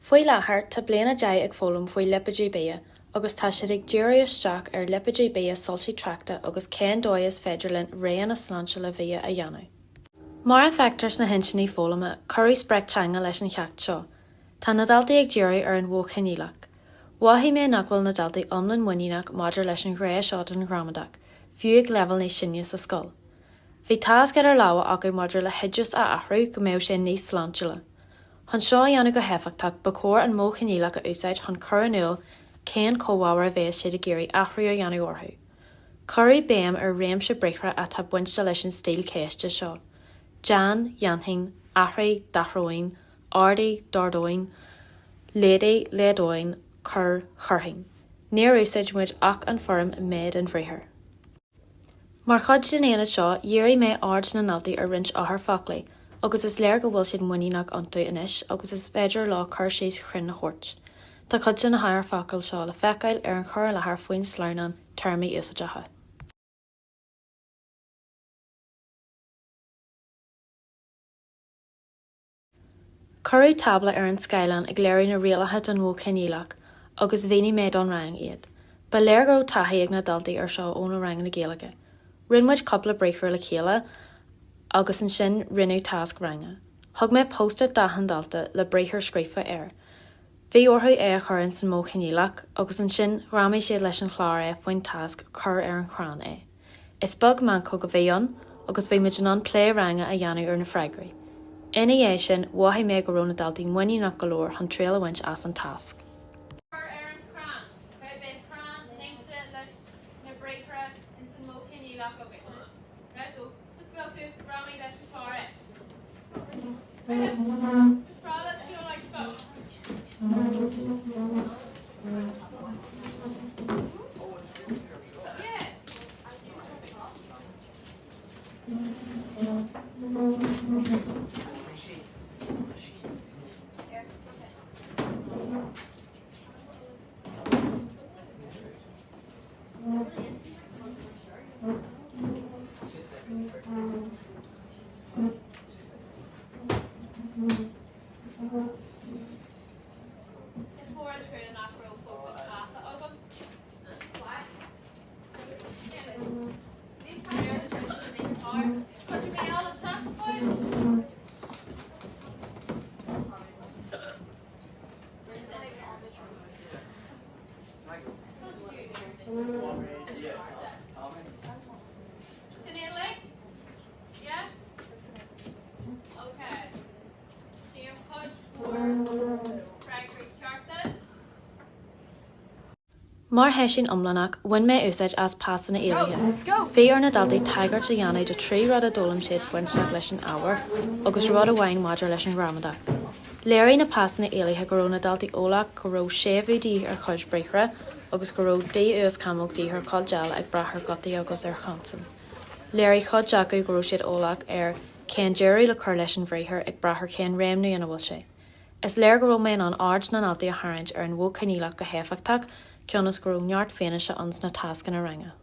Faoi láthair, tá Bliain 10 ag foghlaim faoi lipéadú bia agus tá siad ag díriú isteach ar lipéadú bia soilsí tráchta agus cén dóigh is féidir linn roghanna sláintiúla bhia a dhéanamh. Mar a feictear sna hintinní foghlama, cuireadh sprioc teanga leis an cheacht seo. Tá na daltaí ag díriú ar an mhodh choinníollach. Mhothaigh mé nach bhfuil na daltaí iomlán muiníneach maidir leis an ghné seo den ghramadach, fiú ag leibhéal níos sine sa scoil. Bhí tasc idir lámha acu maidir le hoideas a athrú go mbeadh sé níos sláintiúla. Chun seo a dhéanamh go héifeachtach, ba chóir an modh coinníollach a úsáid chun cur in iúl cén comhábhair a bheas siad ag iarraidh athrú a dhéanamh orthu. Cuireadh béim ar réimse briathra atá bainte leis an stíl ceiste seo, déan, dhéanfainn, athraigh, d'athróinn, ardaigh, d'ardóinn, laghdaigh, laghdóinn, cuir, chuirfinn. Níor úsáid muid ach an foirm mbeidh den bhriathar. Mar chuid den aonad seo, dhírigh mé aird na ndaltaí ar roinnt eochairfhoclaí agus is léir go bhfuil siad muiníneach iontu anois agus is féidir leo cur síos chruinn a thabhairt. Tá cuid de na heochairfhocail seo le feiceáil ar an chur i láthair faoin sleamhnán Téarmaí Úsáideacha. Cuireadh tábla ar an scáileán ag léiriú na rialacha don mhodh coinníollach agus mhínigh mé don rang iad. Ba léir go raibh taithí ag na daltaí ar seo ó na ranganna Gaeilge. Rinne muid cúpla briathra le chéile agus ansin rinneadh tasc ranga. Thug mé post-it d'achan dalta le briathar scríofa air. Bhí orthu é a chur ins an modh coinníollach agus ansin ghreamaigh siad leis an chlár é faoin tasc 'Cuir ar an chrann é'. Is beag meancóg a bhí ann agus bhí muid in ann plé ranga a dhéanamh ar na freagraí. Ina dhiaidh sin, mhothaigh mé go raibh na daltaí muiníneach go leor chun triail a bhaint as an tasc. Cuir ar an chrann. Okay, beidh crann linked leis na briathra ins an modh coinníollach againn. Okay, so just dul suas, greamaigh leis an chlár é. Okay, just breá leat if you don't like to go. Is mór an trua nach raibh post-it feasa agam. Mar sheisiún iomlánach, bhain mé úsáid as pasanna éalaithe. Bhí ar na daltaí tagairt a dhéanamh do 3 rud a d'fhoghlaim siad bainteach leis an ábhar agus rud amháin maidir leis an ghramadach. Léirigh na pasanna éalaithe go raibh na daltaí eolach go raibh séimhiú de dhíth ar chuid briathra agus go raibh d uaschamóg de dhíth ar chuid eile ag brath ar ghutaí agus ar chonsain. Léirigh cuid acu go raibh siad eolach ar cén deireadh le cur leis an bhriathar ag brath ar cén réimniú ina bhfuil sé. Is léir go raibh mé in ann aird na ndaltaí a tharraingt ar an mhodh coinníollach go héifeachtach cionn is go raibh neart fianaise ann sna tascanna ranga.